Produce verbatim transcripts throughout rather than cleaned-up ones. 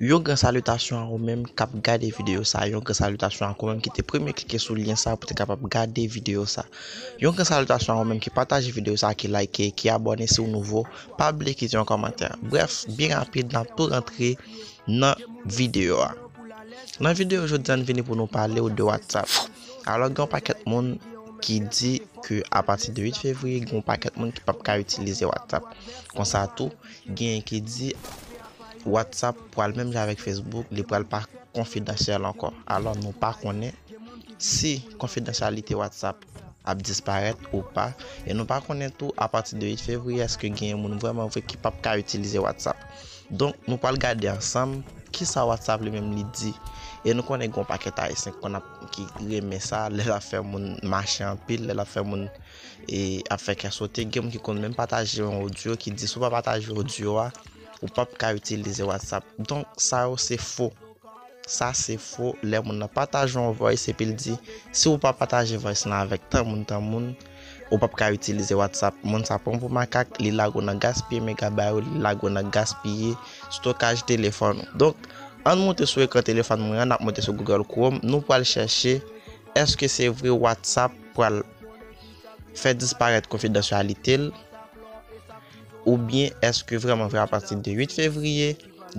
Yon gran salitasyon a ou menm k ap gade videyo sa, yon gran salitasyon a ou menm ki te premye klike sou lyen sa pou te kapab gade videyo sa. Yon gran salitasyon a ou menm ki pataje videyo sa, ki like, ki abòne si w nouvo, pa bliye kite yon kòmantè. Brèf, byen rapid, n ap tou rantre nan videyo a. Nan videyo jodi a, n vini pou nou pale w de WhatsApp. Alò, gen yon pakèt moun ki di ke apati de uit fevriye, gen yon pakèt moun ki p ap ka itilize WhatsApp. Konsa tou, genyen ki di WhatsApp pral menm jan avèk Facebook, li pral pa konfidansyèl ankò. Alò, nou pa konnen si konfidansyalite WhatsApp ap disparèt ou pa, e nou pa konnen tou apati de uit fevriye èske genyen moun vrèman vre ki p ap ka itilize WhatsApp. Donk, nou pral gade ansanm kisa WhatsApp li menm li di. E nou konnen gen yon pakèt Ayisyen ki konn ap, ki renmen sa, lè l ap fè moun mache anpil, lè l ap fè moun, e, ap fè kè sote. Gen moun ki konn menm pataje yon odyo ki di si w pa pataje odyo a, ou p ap ka itilize WhatsApp. Donk, sa yo se fo. Sa se fo, lè moun nan pataje yon voice epi l di, si w pa pataje voice lan avèk tan moun, tan moun, ou p ap ka itilize WhatsApp. Moun sa pran w pou makak, li lage w nan gaspiye megabay ou, li lage w nan gaspiye stokaj telefòn ou. Donk, ann moute sou ekran telefòn mwen an, n ap moute sou Google Chrome, nou pral chèche èske se vre WhatsApp pral fè disparèt konfidansyalite l, oubyen èske vrèman vre apati de uit fevriye,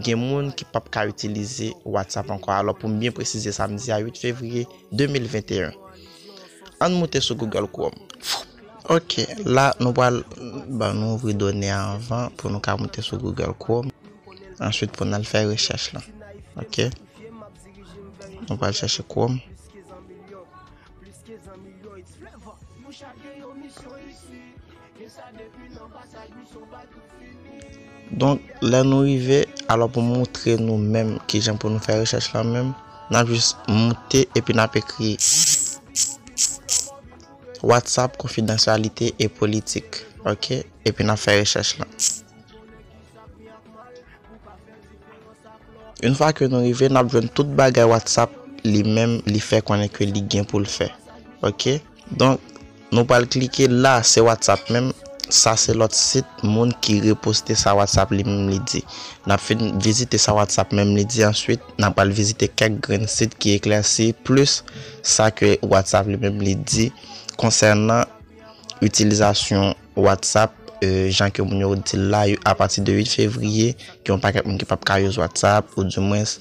gen moun ki p ap ka itilize WhatsApp ankò. Alò, pou m byen presize sa m di a, uit fevriye de mil venteyen. Ann moute sou Google Chrome. Ok, la nou pral, bon, nou ouvri done a anvan pou nou ka moute sou Google Chrome. Answit, pou n al fè rechèch lan. Ok? Nou pral chèche Chrome. Donk, lè nou rive, alò, pou montre nou menm kijan pou nou fè rechèch lan menm, n ap jis moute epi n ap ekri WhatsApp, konfidansyalite e politik. Ok? Epi n ap fè rechèch lan. Yon fwa ke nou rive, n ap jwenn tout bagay WhatsApp li menm li fè konnen ke li gen pou l fè. Ok? Donk, nou pral klike la, se WhatsApp menm. Sa se lòt sit moun ki reposte sa WhatsApp li menm li di. N ap fin vizite sa WhatsApp menm li di answit. N ap pral vizite kèk grenn sit ki eklèsi plis sa ke WhatsApp li menm li di konsènan itilizasyon WhatsApp, e, jan ke moun yo di l la, yo, apati de uit fevriye, gen yon pakèt moun ki p ap ka use WhatsApp, oudimwens,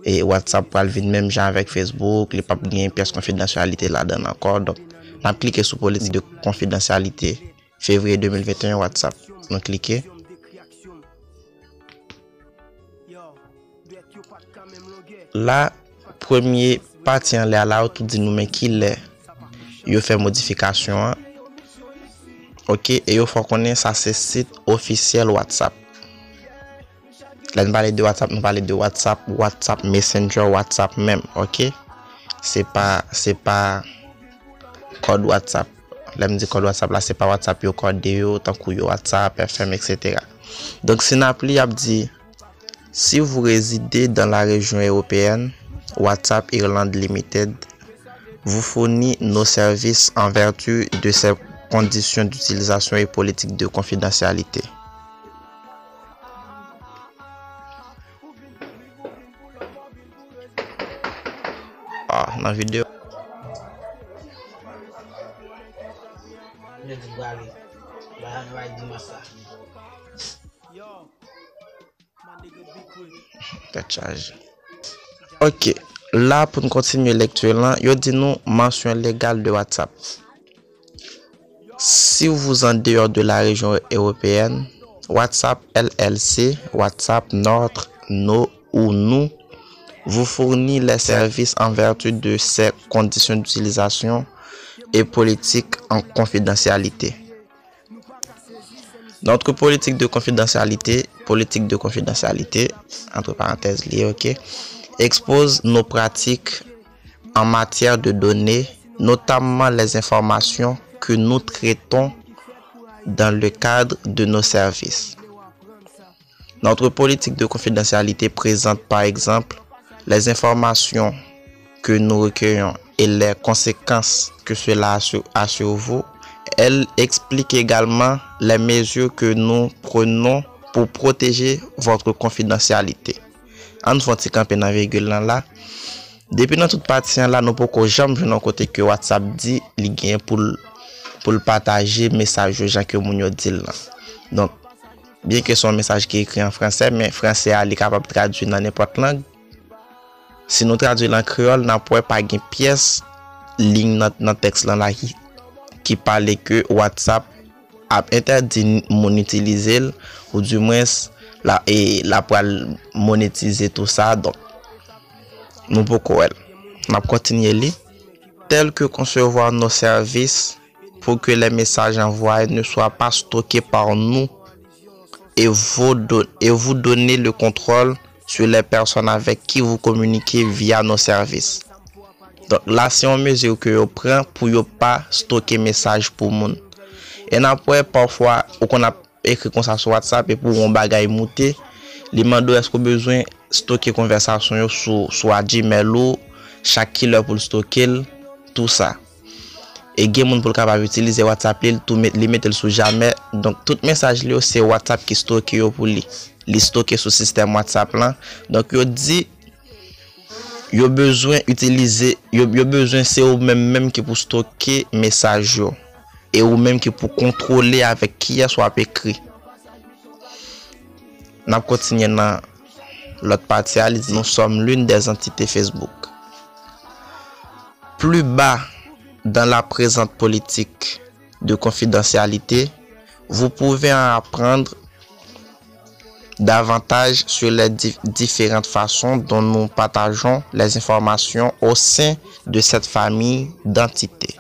e, WhatsApp pral vin menm jan avèk Facebook, li p ap gen pyès konfidansyalite ladan l ankò. Donk, n ap klike sou politik de konfidansyalite fevriye de mil venteyen WhatsApp. Nou klike. La, premye pati anlè a la, yo tou di nou men kilè yo fè modifikasyon an. Ok, e yo fè w konnen sa se sit ofisyèl WhatsApp. Lè n pale de WhatsApp, nou pale de WhatsApp, WhatsApp Messenger, WhatsApp menm, ok? Se pa, se pa kòd WhatsApp. Lè m di kòd WhatsApp la, se pa WhatsApp yo kòde yo, tankou yo WhatsApp, F M, et cetera. Donk, si n ap li, y ap di, si vous résidez dans la région européenne, WhatsApp Ireland Limited vous fournit nos services en vertu de ses conditions d'utilisation et politique de confidentialité. Ah, nan videyo. Yo di prale. Ba, ba, di mwen sa. Tèt chaje. Ok. La, pou n kontinye lekti lan, yo di nou mention légale de WhatsApp. Si vous en dehors de la région européenne, WhatsApp L L C, WhatsApp, notre, nos ou nous, vous fournit les services en vertu de ses conditions d'utilisation et politiques en confidentialité. Notre politique de confidentialité, politique de confidentialité, entre parenthèses, lié, ok, expose nos pratiques en matière de données, notamment les informations que nous traitons dans le cadre de nos services. Notre politique de confidentialité présente, par exemple, les informations que nous recueillons et les conséquences que cela a sur, a sur vous. Elle explique également les mesures que nous prenons pour protéger votre confidentialité. Ann fè yon ti kanpe nan vigil lan la. Depi nan tout pati an la, nou poko janm jwenn yon kote ke WhatsApp di li gen pou l, pou l pataje mesaj yo jan ke moun yo di l lan. Donk, byen ke se yon mesaj ki ekri an fransè, men fransè a li kapab tradui nan nenpòt lang. Si nou tradui l an kreyòl, n ap wè pa gen pyès liy nan, nan tèks lan la ki, ki pale ke WhatsApp ap entèdi moun itilize l, oudimwens la, e, l ap pral monetize tou sa. Donk, nou poko wè l. N ap kontinye li. Tels que concevoir nos services pour que les messages envoyés ne soient pas stockés par nous et vous, do- et vous donner le contrôle sur les personnes avec qui vous communiquez via nos services. Donk, la, se yon mezi ke yo pran pou yo pa stoke mesaj pou moun. E n ap wè, pafwa, ou konn ap ekri konsa sou WhatsApp, epi w wè yon bagay moute, li mande w èske w bezwen stoke konvèsasyon yo sou, sou a Gmail ou, chak kilè pou l stoke l, tou sa. E gen moun pou l kapab itilize WhatsApp li, l tou met, li mete l sou jamè. Donk, tout mesaj li yo, se WhatsApp ki stoke yo pou li. Li stoke sou sistèm WhatsApp lan. Donk, yo di, yo bezwen itilize, yo, yo bezwen se ou menm menm ki pou stoke mesaj yo. E ou menm ki pou kontwole avèk kiyès w ap ekri. N ap kontinye nan lòt pati a, li di, nous sommes l'une des entités Facebook. Plus bas dans la présente politique de confidentialité, vous pouvez en apprendre davantage sur les di- différentes façons dont nous partageons les informations au sein de cette famille d'entités.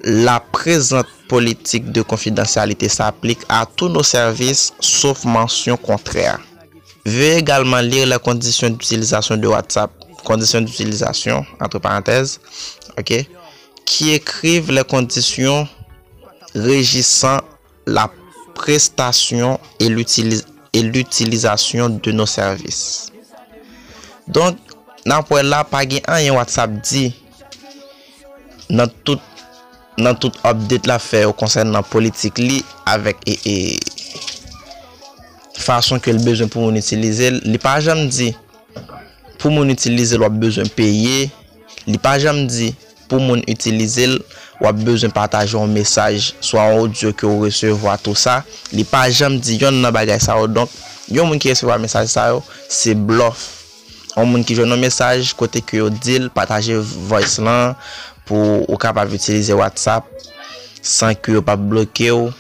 La présente politique de confidentialité s'applique à tous nos services, sauf mention contraire. Veuillez également lire les conditions d'utilisation de WhatsApp. Conditions d'utilisation, entre parenthèses, ok, qui écrivent les conditions régissant la prestation et l'utiliz- et l'utilisation de nos services. Donk, n ap wè la, pa gen anyen WhatsApp di nan tout, nan tout update l ap fè yo konsènan politik li avèk e, e, fason ke l bezwen pou moun itilize l. Li pa janm di pou moun itilize l w ap bezwen peye. Li pa janm di pou moun itilize l w ap bezwen pataje yon mesaj, swa yon odyo ke w resevwa, tou sa. Li pa janm di yonn nan bagay sa yo. Donk, yon moun ki resevwa mesaj sa yo, se blòf. Yon moun ki jwenn yon mesaj kote ke yo di l pataje voice lan pou ou kapab itilize WhatsApp san ke yo p ap bloke w,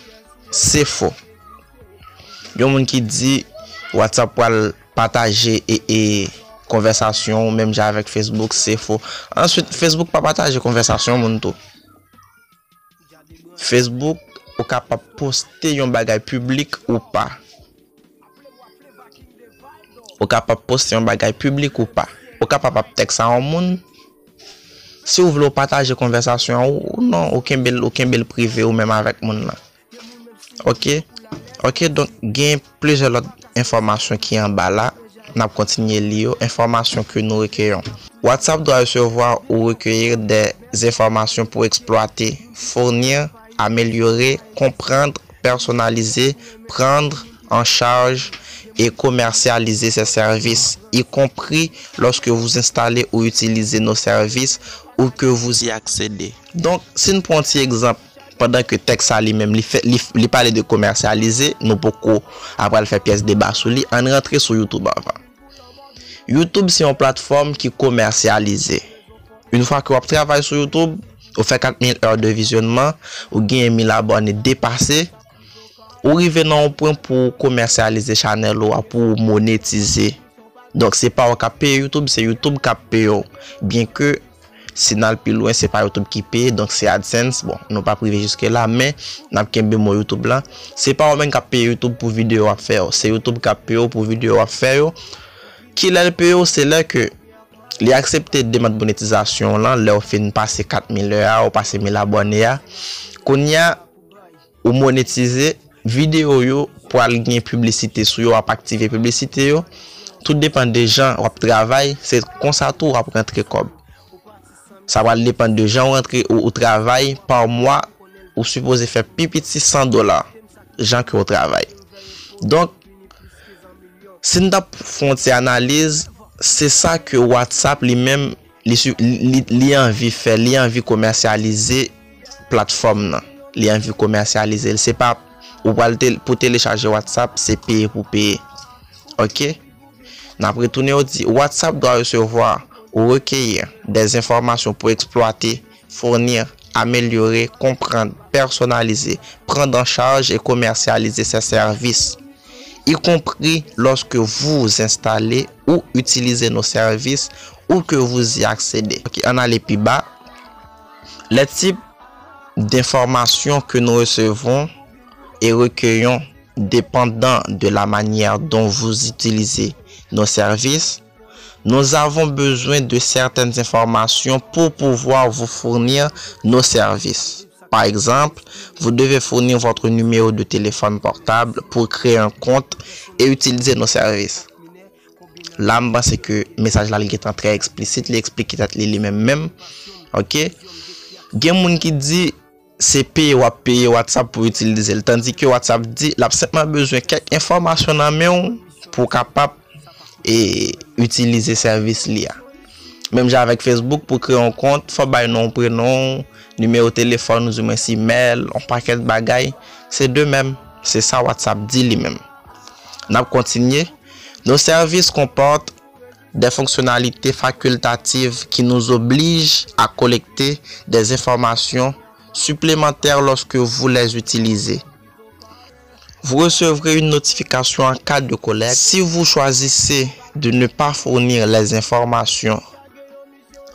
se fo. Yon moun ki di WhatsApp pral pataje e, e konvèsasyon ou menm jan avèk Facebook, se fo. Answit, Facebook pa pataje konvèsasyon moun tou. Facebook, ou kapab poste yon bagay piblik ou pa. Ou kapab poste yon bagay piblik ou pa. Ou kapab ap tèks a yon moun. Si w vle w pataje konvèsasyon an ou non, ou kenbe l, ou kenbe l prive ou menm avèk moun nan. Ok? Ok, donk gen plizyè lòt enfòmasyon ki anba la. N ap kontinye li yo. Enfòmasyon ke nou rekeyon. WhatsApp doit recevoir ou recueillir des informations pour exploiter, fournir, améliorer, comprendre, personnaliser, prendre en charge et commercialiser ses services, y compris lorsque vous installez ou utilisez nos services ou que vous y accédez. Donk, si n pran yon ti egzanp, pandan ke tèks sa li menm, li, fè, li, li pale de komèsyalize, nou poko apral fè pyès deba sou li, ann rantre sou YouTube anvan. YouTube se yon platfòm ki komèsyalize. Yon fwa ke w ap travay sou YouTube, ou fè kat mil è de vizyònman, ou genyen mil abòne depase, ou rive nan yon pwen pou w komèsyalize chanèl ou a, pou w monetize. Donk, se pa ou k ap peye YouTube, se YouTube k ap peye w. Byenke, si n al pi lwen, se pa YouTube ki peye, donk se AdSense. Bon, nou p ap rive jiske la, men n ap kenbe mo YouTube lan. Se pa ou menm k ap peye YouTube pou videyo w ap fè yo. Se YouTube k ap peye w pou videyo w ap fè yo. Kilè l peye w? Se lè ke li aksepte demann monetizasyon w lan, lè w fin pase kat mil è a, ou pase mil abòne a. Kounye a, ou monetize, videyo yo pral gen piblisite sou yo, w ap aktive piblisite yo. Tout depann de jan w ap travay, se konsa tou w ap rantre kòb. Sa pral depann de jan w rantre, ou, ou travay pa mwa, ou sipoze fè pi piti san dola, jan ke w travay. Donk, Si n t ap fè yon ti analiz, se sa ke WhatsApp li menm, li, li, li anvi fè, li anvi komèsyalize platfòm nan. Li anvi komèsyalize l. Se pa ou pral te, pou telechaje WhatsApp, se peye pou peye. Ok? N ap retounen, yo di, WhatsApp doit recevoir ou recueillir des informations pour exploiter, fournir, améliorer, comprendre, personnaliser, prendre en charge et commercialiser ses services, y compris lorsque vous installez ou utilisez nos services ou que vous y accédez. Ok, ann ale pi ba. Les types d'informations que nous recevons et recueillons dépendant de la manière dont vous utilisez nos services, nous avons besoin de certaines informations pour pouvoir vous fournir nos services. Par exemple, vous devez fournir votre numéro de téléphone portable pour créer un compte et utiliser nos services. La, m panse ke mesaj la, li gentan trè eksplisit, li eksplike tèt li, li menm menm. Ok? Gen moun ki di, se peye w ap peye WhatsApp pou itilize l. Tandike WhatsApp di, l ap senpman bezwen kèk enfòmasyon nan men w pou w kapab, e, itilize sèvis li a. Menm jan avèk Facebook, pou kreye yon kont, fò w bay non w, prenon w, nimewo telefòn ou, di mwens imèl, yon pakèt bagay. Se de menm. Se sa WhatsApp di li menm. N ap kontinye. Nos services comportent des fonctionnalités facultatives qui nous obligent à collecter des informations supplémentaires lorsque vous les utilisez. Vous recevrez une notification en cas de collecte. Si vous choisissez de ne pas fournir les informations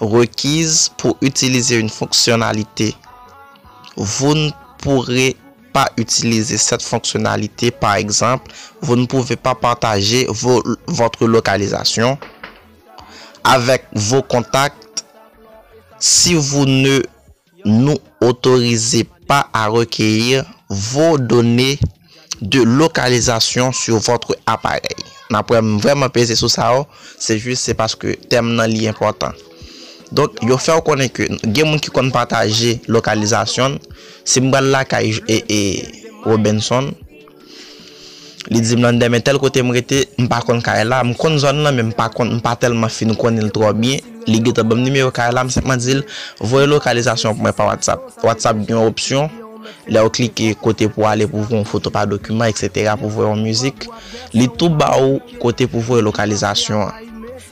requises pour utiliser une fonctionnalité, vous ne pourrez pas utiliser cette fonctionnalité. Par exemple, vous ne pouvez pas partager vos, votre localisation avec vos contacts si vous ne nous autorisez pas à recueillir vos données de localisation sur votre appareil. N ap wè m vrèman peze sou sa yo, se jis se paske tèm nan li enpòtan. Donk, yo fè w konnen ke gen moun ki konn pataje lokalizasyon l. Si m pral lakay, e, e, Robinson, li di m, Lander, men tèl kote m rete, m pa konn kay la, m konn zòn nan, men m pa konn, m pa tèlman fin konnen l twò byen. Li gentan ban m nimewo kay la, m senpman di l, voye lokalizasyon pou mwen pa WhatsApp. WhatsApp gen yon opsyon, lè w klike kote pou ale pou voye yon foto pa dokiman, etsetera, pou voye yon mizik, li tou ba ou kote pou voye lokalizasyon an.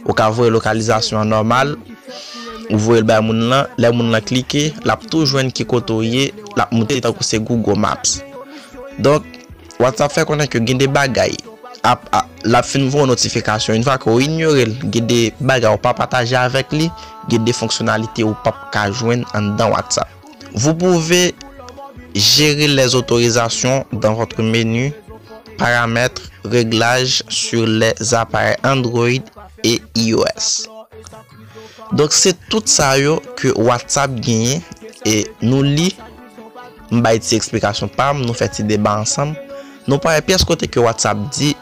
Ou ka voye lokalizasyon an nòmal, ou voye l bay moun lan, lè moun lan klike, l ap tou jwenn ki kote w ye, l ap moute tankou se Google Maps. Donk, WhatsApp fè konnen ke gen de bagay ap, ap, l ap fin voye yon notifikasyon. Yon fwa ke w inyore l, gen de bagay ou pa pataje avèk li, gen de fonksyonalite ou p ap ka jwenn anndan WhatsApp. Vous pouvez gérer les autorisations dans votre menu paramètres, réglages sur les appareils Android et iOS. Donk, se tout sa yo ke WhatsApp genyen, e nou li, m bay ti eksplikasyon pa m, nou fè ti deba ansanm. Nou pa wè pyès kote ke WhatsApp di,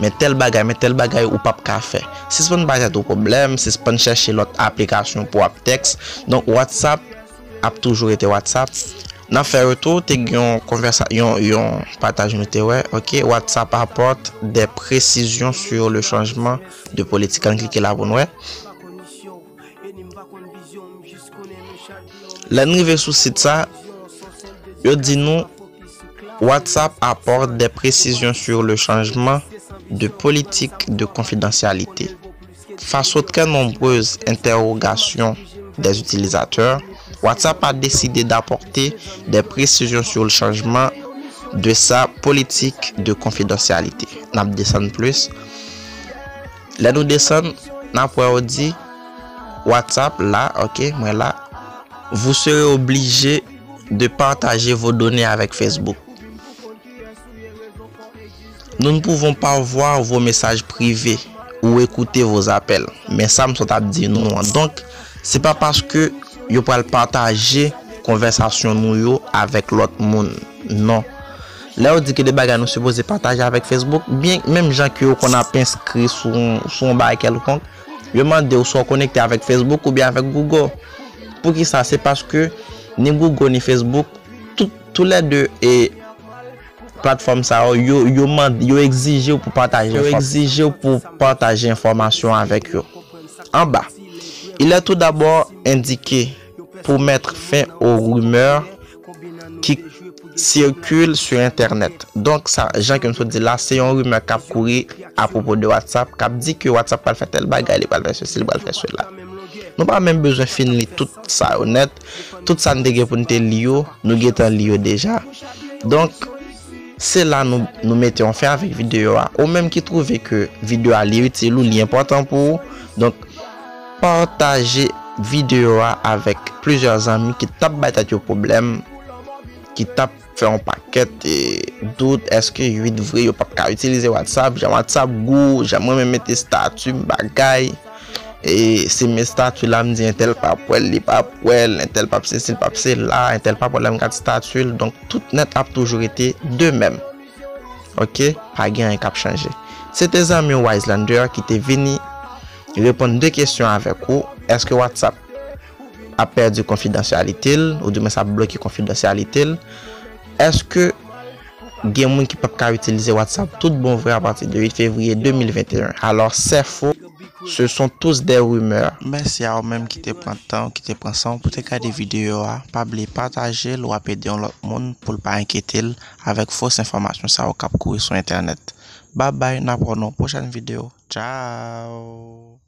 men tèl bagay, men tèl bagay ou p ap ka fè. Sispann bay tèt ou pwoblèm, sispann chèche lòt aplikasyon pou w ap tèks. Donk, WhatsApp ap toujou rete WhatsApp. N ap fè retou, te gen yon konvèsa-, yon, yon pataj nou te wè, ok, WhatsApp apporte des précisions sur le changement de politique. Ann klike la pou n wè. Lè n rive sou sit sa, yo di nou, WhatsApp apporte des précisions sur le changement de politique de confidentialité. Face aux très nombreuses interrogations des utilisateurs, WhatsApp a décidé d'apporter des précisions sur le changement de sa politique de confidentialité. N ap desann plis. Lè nou desann, n ap wè yo di, WhatsApp la, ok, mwen la, vous serez obligé de partager vos données avec Facebook. Nous ne pouvons pas voir vos messages privés ou écouter vos appels. Men sa m sot ap di nou an. Donk, se pa paske yo pral pataje konvèsasyon nou yo avèk lòt moun. Non. Lè yo di ke de bagay nou sipoze pataje avèk Facebook, byen, menm jan ke yo konn ap enskri sou, sou yon bagay kèlkonk, yo mande w si w konekte avèk Facebook oubyen avèk Google. Poukisa? Se paske ni Google ni Facebook, tout, toulède, e, platfòm sa yo, yo, yo mande, yo egzije w pou pataje yo egzije w pou pataje enfòmasyon avèk yo. Anba, il est tout d'abord indiqué pour mettre fin aux rumeurs qui circulent sur Internet. Donk, sa, jan ke m sot di la, se yon rimè k ap kouri apwopo de WhatsApp, k ap di ke WhatsApp pral fè tèl bagay, li pral fè sesi, li pral fè sela. Nou pa menm bezwen fin li tout sa yo nèt. Tout sa n te gen pou n te li yo, nou gentan li yo deja. Donk, se la nou, nou mete yon fen avèk videyo a. Ou menm ki twouve ke videyo a li itil ou, li enpòtan pou ou, donk, pataje videyo a avèk plizyè zanmi ki t ap bay tèt yo pwoblèm, ki t ap fè yon pakèt, e, dout, èske uit vre yo p ap ka itilize WhatsApp, jan WhatsApp gou, jan mwen menm mete estati m bagay, e, si m estati la m di entèl p ap wè l, li p ap wè l, entèl p ap sesi, l p ap sela, entèl p ap wè lè m gad estati l, donk tout nèt ap toujou rete de menm. Ok, pa gen anyen k ap chanje. Se te zanmi w Wiselander ki te vini reponn de kesyon avèk ou, èske WhatsApp ap pèdi konfidansyalite l, oudimwens ap bloke konfidansyalite l? Èske gen moun ki p ap ka itilize WhatsApp tout bon vre apati de uit fevriye de mil venteyen? Alò, c'est faux, ce sont tous des rumeurs. Mèsi a ou menm ki te pran tan, ki te pran san w pou te gade videyo a. Pa bliye pataje l, w ap ede yon lòt moun pou l pa enkyete l avèk fos enfòmasyon sa yo k ap kouri sou entènèt. Babay, n ap wè w nan yon pwochèn videyo. Tchao!